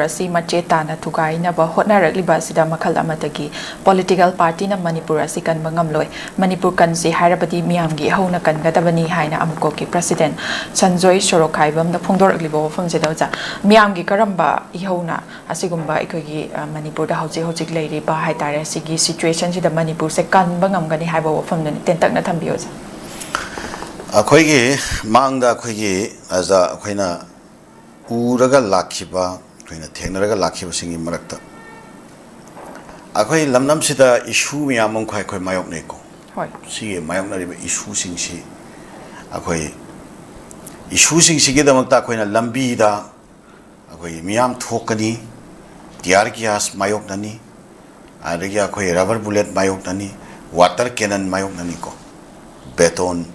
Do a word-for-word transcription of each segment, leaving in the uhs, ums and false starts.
ꯑꯁꯤ ꯃꯆꯦ ꯇꯥꯅ ꯊꯨꯒꯥꯏꯅꯕ ꯍꯣꯠꯅꯔꯛꯂꯤꯕ ꯑꯁꯤꯗ ꯃꯈꯜ ꯑꯃꯠꯇꯒꯤ ꯄꯣꯂꯤꯇꯤꯀꯦꯜ ꯄꯥꯔꯇꯤꯅ ꯃꯅꯤꯄꯨꯔ ꯑꯁꯤ ꯀꯟꯕ ꯉꯝꯂꯣꯏ꯫ ꯃꯅꯤꯄꯨꯔ ꯀꯟꯁꯤ ꯍꯥꯏꯔꯕꯗꯤ ꯃꯤꯌꯥꯝꯒꯤ ꯏꯍꯧꯅ ꯀꯟꯒꯗꯕꯅꯤ ꯍꯥꯏꯅ ꯑꯃꯨꯛꯀꯣꯛꯀꯤ ꯄ꯭ꯔꯁꯤꯗꯦꯟ ꯁꯟꯖꯣꯏ ꯁꯣꯔꯣꯛꯈꯥꯏꯕꯝꯅ ꯐꯣꯡꯗꯣꯔꯛꯂꯤꯕ ꯋꯥꯐꯝꯁꯤꯗ ꯑꯣꯖꯥ, ꯃꯤꯌꯥꯝꯒꯤ ꯀꯔꯝꯕ ꯏꯍꯧꯅ ꯑꯁꯤꯒꯨꯝꯕ ꯑꯩꯈꯣꯏꯒꯤ, ꯑ, ꯃꯅꯤꯄꯨꯔꯗ ꯍꯧꯖꯤꯛ ꯍꯧꯖꯤꯛ ꯂꯩꯔꯤꯕ ꯍꯥꯏ ꯇꯥꯔꯦ, ꯁꯤꯒꯤ ꯁꯤꯆꯨꯋꯦꯁꯟꯁꯤꯗ ꯃꯅꯤꯄꯨꯔꯁꯦ ꯀꯟꯕ ꯉꯝꯒꯅꯤ ꯍꯥꯏꯕ ꯋꯥꯐꯝꯗꯨꯅꯤ꯫ ꯇꯦꯟꯇꯛꯅ ꯊꯝꯕꯤꯌꯨ ꯑꯣꯖꯥ꯫ ꯑꯩꯈꯣꯏꯒꯤ ꯃꯥꯡꯗ ꯑꯩꯈꯣꯏꯒꯤ, ꯑꯣꯖꯥ, ꯑꯩꯈꯣꯏꯅ ꯎꯔꯒ ꯂꯥꯛꯈꯤꯕ, ꯑꯩꯈꯣꯏꯅ ꯊꯦꯡꯅꯔꯒ ꯂꯥꯛꯈꯤꯕꯁꯤꯡꯒꯤ ꯃꯔꯛꯇ ꯑꯩꯈꯣꯏ ꯂꯝꯗꯝꯁꯤꯗ ꯏꯁꯨ ꯃꯌꯥꯝ ꯑꯃꯈꯣꯏ ꯑꯩꯈꯣꯏ ꯃꯥꯌꯣꯛꯅꯩꯀꯣ꯫ ꯍꯣꯏ꯫ ꯁꯤꯒꯤ ꯃꯥꯌꯣꯛꯅꯔꯤꯕ ꯏꯁꯨꯁꯤꯡꯁꯤ ꯑꯩꯈꯣꯏ, ꯏꯁꯨꯁꯤꯡꯁꯤꯒꯤꯗꯃꯛꯇ ꯑꯩꯈꯣꯏꯅ ꯂꯝꯕꯤꯗ ꯑꯩꯈꯣꯏ ꯃꯤꯌꯥꯝ ꯊꯣꯛꯀꯅꯤ, tear gas ꯃꯥꯌꯣꯛꯅꯅꯤ, ꯑꯗꯒꯤ ꯑꯩꯈꯣꯏ rubber bullet ꯃꯥꯌꯣꯛꯅꯅꯤ, water cannon ꯃꯥꯌꯣꯛꯅꯅꯤꯀꯣ, baton,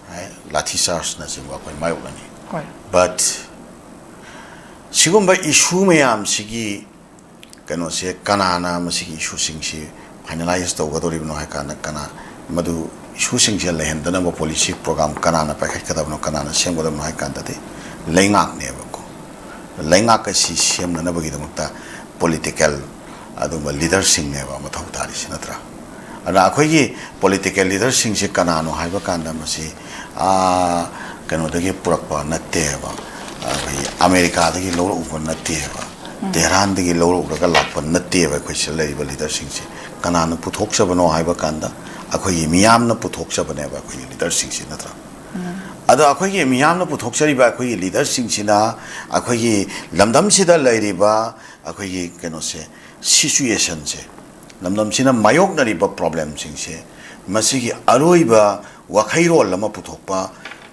ꯍꯥꯏ, ꯂꯥꯊꯤ ꯆꯥꯔꯖꯅꯆꯤꯡꯕ ꯑꯩꯈꯣꯏ ꯃꯥꯌꯣꯛꯅꯅꯤ꯫ ꯍꯣꯏ꯫ But ꯁꯤꯒꯨꯝꯕ ꯏꯁꯨ ꯃꯌꯥꯝꯁꯤꯒꯤ ꯀꯩꯅꯣꯁꯦ, ꯀꯅꯥꯅ ꯃꯁꯤꯒꯤ ꯏꯁꯨꯁꯤꯡꯁꯤ ꯐꯥꯏꯅꯦꯂꯥꯏꯖ ꯇꯧꯒꯗꯧꯔꯤꯕꯅꯣ ꯍꯥꯏ ꯀꯥꯟꯗ, ꯀꯅꯥ, ꯃꯗꯨ ꯏꯁꯨꯁꯤꯡꯁꯦ ꯂꯩꯍꯟꯗꯅꯕ ꯄꯣꯂꯤꯁꯤ ꯄ꯭ꯔꯣꯒ꯭ꯔꯥꯝ ꯀꯅꯥꯅ ꯄꯥꯏꯈꯠꯀꯗꯕꯅꯣ, ꯀꯅꯥꯅ ꯁꯦꯝꯒꯗꯕꯅꯣ ꯍꯥꯏ ꯀꯥꯟꯗꯗꯤ ꯂꯩꯉꯥꯛꯅꯦꯕꯀꯣ꯫ ꯂꯩꯉꯥꯛ ꯑꯁꯤ ꯁꯦꯝꯅꯅꯕꯒꯤꯗꯃꯛꯇ ꯄꯣꯂꯤꯇꯤꯀꯦꯜ ꯑꯗꯨꯒꯨꯝꯕ ꯂꯤꯗꯔꯁꯤꯡꯅꯦꯕ ꯃꯊꯧ ꯇꯥꯔꯤꯁꯤ, ꯅꯠꯇ꯭ꯔꯥ? ꯑꯗꯨꯅ ꯑꯩꯈꯣꯏꯒꯤ ꯄꯣꯂꯤꯇꯤꯀꯦꯜ ꯂꯤꯗꯔꯁꯤꯡꯁꯦ ꯀꯅꯥꯅꯣ ꯍꯥꯏꯕ ꯀꯥꯟꯗ, ꯃꯁꯤ, ꯑꯥ, ꯀꯩꯅꯣꯗꯒꯤ ꯄꯨꯔꯛꯄ ꯅꯠꯇꯦꯕ, ꯑꯩꯈꯣꯏꯒꯤ ꯑꯃꯦꯔꯤꯀꯥꯗꯒꯤ ꯂꯧꯔꯛꯎꯕ ꯅꯠꯇꯦꯕ, ꯎꯝ꯫ ꯇꯦꯍꯔꯥꯟꯗꯒꯤ ꯂꯧꯔꯛꯂꯒ ꯂꯥꯛꯄ ꯅꯠꯇꯦꯕ꯫ ꯑꯩꯈꯣꯏ ꯁꯤꯗ ꯂꯩꯔꯤꯕ ꯂꯤꯗꯔꯁꯤꯡꯁꯦ ꯀꯅꯥꯅ ꯄꯨꯊꯣꯛꯆꯕꯅꯣ ꯍꯥꯏꯕ ꯀꯥꯟꯗ, ꯑꯩꯈꯣꯏꯒꯤ ꯃꯤꯌꯥꯝꯅ ꯄꯨꯊꯣꯛꯆꯕꯅꯦꯕ ꯑꯩꯈꯣꯏꯒꯤ ꯂꯤꯗꯔꯁꯤꯡꯁꯤ, ꯅꯠꯇ꯭ꯔꯥ? ꯎꯝ꯫ ꯑꯗꯣ ꯑꯩꯈꯣꯏꯒꯤ ꯃꯤꯌꯥꯝꯅ ꯄꯨꯊꯣꯛꯆꯔꯤꯕ ꯑꯩꯈꯣꯏꯒꯤ ꯂꯤꯗꯔꯁꯤꯡꯁꯤꯅ ꯑꯩꯈꯣꯏꯒꯤ ꯂꯝꯗꯝꯁꯤꯗ ꯂꯩꯔꯤꯕ ꯑꯩꯈꯣꯏꯒꯤ ꯀꯩꯅꯣꯁꯦ, ꯁꯤꯆꯨꯋꯦꯁꯟꯁꯦ, ꯂꯝꯗꯝꯁꯤꯅ ꯃꯥꯌꯣꯛꯅꯔꯤꯕ ꯄ꯭ꯔꯣꯕ꯭ꯂꯦꯝꯁꯤꯡꯁꯦ, ꯃꯁꯤꯒꯤ ꯑꯔꯣꯏꯕ ꯋꯥꯈꯩꯔꯣꯜ ꯑꯃ ꯄꯨꯊꯣꯛꯄ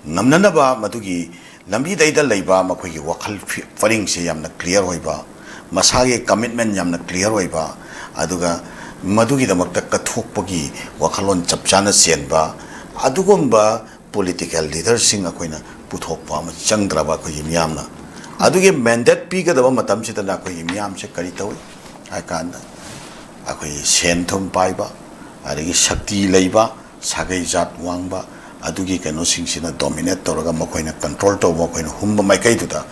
ꯉꯝꯅꯅꯕ, ꯃꯗꯨꯒꯤ ꯂꯝꯕꯤꯗꯩꯗ ꯂꯩꯕ ꯃꯈꯣꯏꯒꯤ ꯋꯥꯈꯜ ꯐꯤ-, ꯄꯔꯤꯡꯁꯦ ꯌꯥꯝꯅ ꯀ꯭ꯂꯤꯌꯥꯔ ꯑꯣꯏꯕ, ꯃꯁꯥꯒꯤ ꯀꯃꯤꯠꯃꯦꯟ ꯌꯥꯝꯅ ꯀ꯭ꯂꯤꯌꯥꯔ ꯑꯣꯏꯕ, ꯑꯗꯨꯒ ꯃꯗꯨꯒꯤꯗꯃꯛꯇ ꯀꯠꯊꯣꯛꯄꯒꯤ ꯋꯥꯈꯜꯂꯣꯟ ꯆꯞ ꯆꯥꯅ ꯆꯦꯟꯕ, ꯑꯗꯨꯒꯨꯝꯕ ꯄꯣꯂꯤꯇꯤꯀꯦꯜ ꯂꯤꯗꯔꯁꯤꯡ ꯑꯩꯈꯣꯏꯅ ꯄꯨꯊꯣꯛꯄ ꯑꯃ ꯆꯪꯗ꯭ꯔꯕ ꯑꯩꯈꯣꯏꯒꯤ ꯃꯤꯌꯥꯝꯅ꯫ ꯑꯗꯨꯒꯤ ꯃꯦꯟꯗꯦꯠ ꯄꯤꯒꯗꯕ ꯃꯇꯝꯁꯤꯗꯅ ꯑꯩꯈꯣꯏꯒꯤ ꯃꯤꯌꯥꯝꯁꯦ ꯀꯔꯤ ꯇꯧꯏ ꯍꯥꯏ ꯀꯥꯟꯗ, ꯑꯩꯈꯣꯏꯒꯤ ꯁꯦꯟ ꯊꯨꯝ ꯄꯥꯏꯕ, ꯑꯗꯒꯤ ꯁꯛꯇꯤ ꯂꯩꯕ, ꯁꯥꯒꯩ ꯖꯥꯠ ꯋꯥꯡꯕ, ꯑꯗꯨꯒꯤ ꯀꯩꯅꯣꯁꯤꯡꯁꯤꯅ ꯗꯣꯃꯤꯅꯦꯠ ꯇꯧꯔꯒ ꯃꯈꯣꯏꯅ ꯀꯟꯇ꯭ꯔꯣꯜ ꯇꯧꯕ, ꯃꯈꯣꯏꯅ ꯍꯨꯝꯕ ꯃꯥꯏꯀꯩꯗꯨꯗ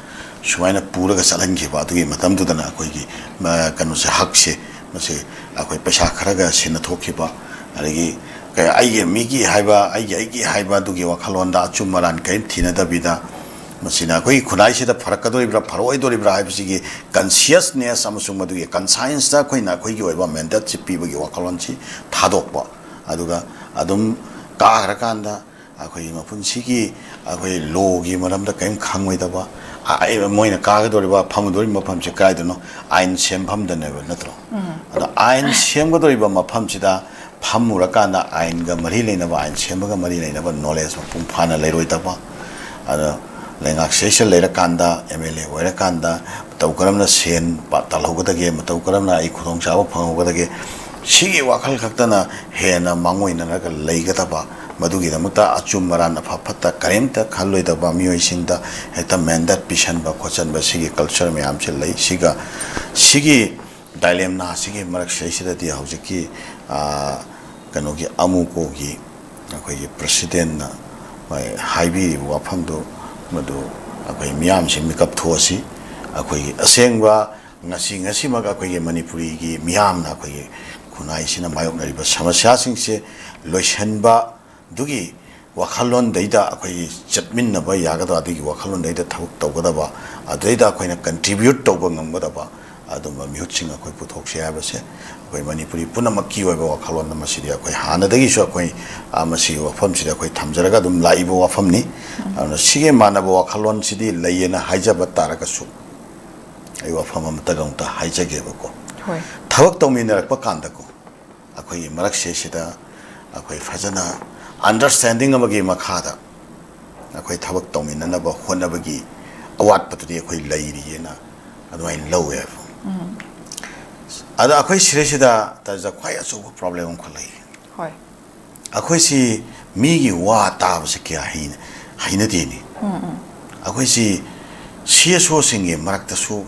ꯁꯨꯃꯥꯏꯅ ꯄꯨꯔꯒ ꯆꯠꯍꯟꯈꯤꯕ ꯑꯗꯨꯒꯤ ꯃꯇꯝꯗꯨꯗꯅ ꯑꯩꯈꯣꯏꯒꯤ, ꯑ, ꯀꯩꯅꯣꯁꯦ, ꯍꯛꯁꯦ, ꯃꯁꯤ ꯑꯩꯈꯣꯏ ꯄꯩꯁꯥ ꯈꯔꯒ ꯁꯤꯟꯅ ꯊꯣꯛꯈꯤꯕ, ꯑꯗꯒꯤ ꯀꯩ-, ꯑꯩꯒꯤ ꯃꯤꯒꯤ ꯍꯥꯏꯕ, ꯑꯩꯒꯤ ꯑꯩꯒꯤ ꯍꯥꯏꯕ ꯑꯗꯨꯒꯤ ꯋꯥꯈꯜꯂꯣꯟꯗ ꯑꯆꯨꯝ ꯑꯔꯥꯟ ꯀꯔꯤꯝ ꯊꯤꯅꯗꯕꯤꯗ, ꯃꯁꯤꯅ ꯑꯩꯈꯣꯏꯒꯤ ꯈꯨꯟꯅꯥꯏꯁꯤꯗ ꯐꯔꯛꯀꯗꯣꯔꯤꯕ꯭ꯔꯥ ꯐꯔꯛꯑꯣꯏꯗꯣꯔꯤꯕ꯭ꯔꯥ ꯍꯥꯏꯕꯁꯤꯒꯤ consciousness ꯑꯃꯁꯨꯡ ꯃꯗꯨꯒꯤ conscienceꯇ ꯑꯩꯈꯣꯏꯅ ꯑꯩꯈꯣꯏꯒꯤ ꯑꯣꯏꯕ mandateꯁꯤ ꯄꯤꯕꯒꯤ ꯋꯥꯈꯜꯂꯣꯟꯁꯤ ꯊꯥꯗꯣꯛꯄ꯫ ꯑꯗꯨꯒ ꯑꯗꯨꯝ ꯀꯥꯈ꯭ꯔꯀꯥꯟꯗ ꯑꯩꯈꯣꯏꯒꯤ ꯃꯄꯨꯟꯁꯤꯒꯤ ꯑꯩꯈꯣꯏ lawꯒꯤ ꯃꯔꯝꯗ ꯀꯔꯤꯝ ꯈꯪꯉꯣꯏꯗꯕ, ꯑ-, ꯑꯩ-, ꯃꯣꯏꯅ ꯀꯥꯒꯗꯧꯔꯤꯕ, ꯐꯝꯒꯗꯧꯔꯤꯕ ꯃꯐꯝꯁꯦ ꯀꯗꯥꯏꯗꯅꯣ? ꯑꯥꯏꯟ ꯁꯦꯝꯐꯝꯗꯅꯦꯕ, ꯅꯠꯇ꯭ꯔꯣ? ꯑꯗꯣ ꯑꯥꯏꯟ ꯁꯦꯝꯒꯗꯧꯔꯤꯕ ꯃꯐꯝꯁꯤꯗ ꯐꯝꯃꯨꯔꯀꯥꯟꯗ ꯑꯥꯏꯟꯒ ꯃꯔꯤ ꯂꯩꯅꯕ, ꯑꯥꯏꯟ ꯁꯦꯝꯕꯒ ꯃꯔꯤ ꯂꯩꯅꯕ knowledge ꯃꯄꯨꯡ ꯐꯥꯅ ꯂꯩꯔꯣꯏꯗꯕ, ꯑꯗꯣ ꯂꯩꯉꯥꯛꯁꯦ ꯂꯩꯔꯀꯥꯟꯗ, MLA ꯑꯣꯏꯔꯀꯥꯟꯗ ꯃꯇꯧ ꯀꯔꯝꯅ ꯁꯦꯟ ꯄ-, ꯇꯥꯜꯍꯧꯒꯗꯒꯦ, ꯃꯇꯧ ꯀꯔꯝꯅ ꯑꯩ ꯈꯨꯗꯣꯡꯆꯥꯕ ꯐꯪꯍꯧꯒꯗꯒꯦ, ꯁꯤꯒꯤ ꯋꯥꯈꯜ ꯈꯛꯇꯅ ꯍꯦꯟꯅ ꯃꯥꯡꯑꯣꯏꯅꯔꯒ ꯂꯩꯒꯗꯕ, ꯃꯗꯨꯒꯤꯗꯃꯛꯇ ꯑꯆꯨꯝ ꯑꯔꯥꯟ ꯑꯐ ꯐꯠꯇ ꯀꯔꯤꯝꯇ ꯈꯜꯂꯣꯏꯗꯕ ꯃꯤꯑꯣꯏꯁꯤꯡꯗ ꯍꯦꯛꯇ mandate ꯄꯤꯁꯟꯕ ꯈꯣꯠꯆꯟꯕ, ꯁꯤꯒꯤ culture ꯃꯌꯥꯝꯁꯦ ꯂꯩ꯫ ꯁꯤꯒ, ꯁꯤꯒꯤ dilemma ꯁꯤꯒꯤ ꯃꯔꯛꯁꯤꯗꯩꯁꯤꯗꯗꯤ ꯍꯧꯖꯤꯛꯀꯤ, ꯑꯥ, ꯀꯩꯅꯣꯒꯤ, ꯑꯃꯨꯀꯣꯒꯤ ꯑꯩꯈꯣꯏꯒꯤ presidentꯅ ꯍꯣꯏ ꯍꯥꯏꯕꯤꯔꯤꯕ ꯋꯥꯐꯝꯗꯨ, ꯃꯗꯨ ꯑꯩꯈꯣꯏ ꯃꯤꯌꯥꯝꯁꯤ ꯃꯤꯀꯞ ꯊꯣꯛꯑꯁꯤ꯫ ꯑꯩꯈꯣꯏꯒꯤ ꯑꯁꯦꯡꯕ ꯉꯁꯤ, ꯉꯁꯤꯃꯛ ꯑꯩꯈꯣꯏꯒꯤ ꯃꯅꯤꯄꯨꯔꯤꯒꯤ ꯃꯤꯌꯥꯝꯅ ꯑꯩꯈꯣꯏꯒꯤ ꯈꯨꯟꯅꯥꯏꯁꯤꯅ ꯃꯥꯌꯣꯛꯅꯔꯤꯕ ꯁꯃꯁ꯭ꯌꯥꯁꯤꯡꯁꯦ ꯂꯣꯏꯁꯤꯟꯕ ꯑꯗꯨꯒꯤ ꯋꯥꯈꯜꯂꯣꯟꯗꯩꯗ ꯑꯩꯈꯣꯏꯒꯤ ꯆꯠꯃꯤꯟꯅꯕ ꯌꯥꯒꯗꯕ, ꯑꯗꯨꯒꯤ ꯋꯥꯈꯜꯂꯣꯟꯗꯩꯗ ꯊꯕꯛ ꯇꯧꯒꯗꯕ, ꯑꯗꯨꯗꯩꯗ ꯑꯩꯈꯣꯏꯅ contribute ꯇꯧꯕ ꯉꯝꯒꯗꯕ ꯑꯗꯨꯝꯕ ꯃꯤꯍꯨꯠꯁꯤꯡ ꯑꯩꯈꯣꯏ ꯄꯨꯊꯣꯛꯁꯤ ꯍꯥꯏꯕꯁꯦ ꯑꯩꯈꯣꯏ ꯃꯅꯤꯄꯨꯔꯤ ꯄꯨꯝꯅꯃꯛꯀꯤ ꯑꯣꯏꯕ ꯋꯥꯈꯜꯂꯣꯟ ꯑꯃ꯫ ꯃꯁꯤꯗꯤ ꯑꯩꯈꯣꯏ ꯍꯥꯟꯅꯗꯒꯤꯁꯨ ꯑꯩꯈꯣꯏ, ꯑ, ꯃꯁꯤꯒꯤ ꯋꯥꯐꯝꯁꯤꯗ ꯑꯩꯈꯣꯏ ꯊꯝꯖꯔꯒ ꯑꯗꯨꯝ ꯂꯥꯛꯏꯕ ꯋꯥꯐꯝꯅꯤ꯫ ꯑꯗꯨꯅ ꯁꯤꯒꯤ ꯃꯥꯟꯅꯕ ꯋꯥꯈꯜꯂꯣꯟꯁꯤꯗꯤ ꯂꯩꯌꯦꯅ ꯍꯥꯏꯖꯕ ꯇꯥꯔꯒꯁꯨ, ꯑꯩ ꯋꯥꯐꯝ ꯑꯃꯇꯒ ꯑꯃꯨꯛꯇ ꯍꯥꯏꯖꯒꯦꯕꯀꯣ꯫ ꯍꯣꯏ꯫ ꯊꯕꯛ ꯇꯧꯃꯤꯟꯅꯔꯛꯄ ꯀꯥꯟꯗꯀꯣ, ꯑꯩꯈꯣꯏꯒꯤ ꯃꯔꯛꯁꯤꯗꯩꯁꯤꯗ ꯑꯩꯈꯣꯏ ꯐꯖꯅ understanding ꯑꯃꯒꯤ ꯃꯈꯥꯗ ꯑꯩꯈꯣꯏ ꯊꯕꯛ ꯇꯧꯃꯤꯟꯅꯅꯕ ꯍꯣꯠꯅꯕꯒꯤ ꯑꯋꯥꯠꯄꯗꯨꯗꯤ ꯑꯩꯈꯣꯏ ꯂꯩꯔꯤꯑꯅ ꯑꯗꯨꯃꯥꯏꯅ ꯂꯧꯋꯦꯕ꯫ ꯎꯝ꯫ ꯑꯗ ꯑꯩꯈꯣꯏ ꯁꯤꯗꯩꯁꯤꯗ ꯇꯥꯖ ꯈ꯭ꯋꯥꯏ ꯑꯆꯧꯕ problem ꯑꯃꯈꯛ ꯂꯩ꯫ ꯍꯣꯏ꯫ ꯑꯩꯈꯣꯏꯁꯤ ꯃꯤꯒꯤ ꯋꯥ ꯇꯥꯕꯁꯦ ꯀꯌꯥ ꯍꯩꯅ-, ꯍꯩꯅꯗꯦꯅꯤ꯫ ꯎꯝ, ꯎꯝ꯫ ꯑꯩꯈꯣꯏꯁꯤ CSOꯁꯤꯡꯒꯤ ꯃꯔꯛꯇꯁꯨ,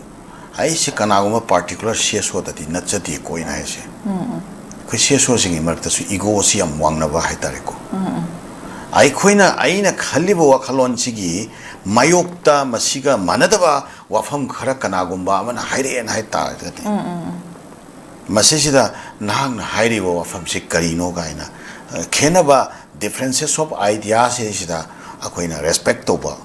ꯑꯩꯁꯤ ꯀꯅꯥꯒꯨꯝꯕ particular CSOꯗꯗꯤ ꯅꯠꯆꯗꯦꯀꯣ ꯑꯩꯅ ꯍꯥꯏꯁꯦ꯫ ꯎꯝ, ꯎꯝ꯫ ꯑꯩꯈꯣꯏ CSOꯁꯤꯡꯒꯤ ꯃꯔꯛꯇꯁꯨ egoꯁꯤ ꯌꯥꯝ ꯋꯥꯡꯅꯕ ꯍꯥꯏꯇꯥꯔꯦꯀꯣ꯫ ꯎꯝ, ꯎꯝ꯫ ꯑꯩꯈꯣꯏꯅ, ꯑꯩꯅ ꯈꯜꯂꯤꯕ ꯋꯥꯈꯜꯂꯣꯟꯁꯤꯒꯤ ꯃꯥꯌꯣꯛꯇ ꯃꯁꯤꯒ ꯃꯥꯟꯅꯗꯕ ꯋꯥꯐꯝ ꯈꯔ ꯀꯅꯥꯒꯨꯝꯕ ꯑꯃꯅ ꯍꯥꯏꯔꯛꯑꯦꯅ ꯍꯥꯏ ꯇꯥꯔꯒꯗꯤ, ꯃꯁꯤꯁꯤꯗ ꯅꯍꯥꯛꯅ ꯍꯥꯏꯔꯤꯕ ꯋꯥꯐꯝꯁꯤ ꯀꯔꯤꯅꯣ ꯀꯥꯏꯅ, ꯑ, ꯈꯦꯠꯅꯕ, differences of ideas ꯁꯤꯗ ꯑꯩꯈꯣꯏꯅ respect ꯇꯧꯕ,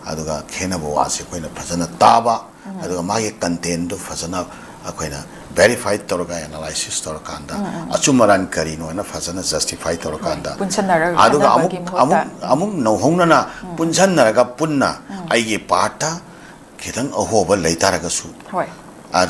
ꯑꯗꯨꯒ ꯈꯦꯠꯅꯕ ꯋꯥꯁꯦ ꯑꯩꯈꯣꯏꯅ ꯐꯖꯅ ꯇꯥꯕ, ꯑꯗꯨꯒ ꯃꯥꯒꯤ content ꯗꯨ ꯐꯖꯅ ꯑꯩꯈꯣꯏꯅ verify ꯇꯧꯔꯒ, analysis ꯇꯧꯔꯀꯥꯟꯗ, ꯑꯆꯨꯝ ꯑꯔꯥꯟ ꯀꯔꯤꯅꯣ ꯍꯥꯏꯅ ꯐꯖꯅ justify ꯇꯧꯔꯀꯥꯟꯗ, ꯄꯨꯟꯁꯟꯅꯔꯒ ꯑꯗꯨꯒ ꯑꯃꯨꯛ ꯈꯟꯅꯕꯒꯤ ꯃꯍꯨꯠꯇ꯫ ꯑꯃꯨꯛ ꯑꯃꯨꯛ ꯅꯧꯍꯧꯅꯅ ꯄꯨꯟꯁꯟꯅꯔꯒ ꯄꯨꯟꯅ ꯑꯩꯒꯤ part ꯇ ꯈꯤꯇꯪ ꯑꯍꯣꯕ ꯂꯩꯇꯥꯔꯒꯁꯨ, ꯍꯣꯏ꯫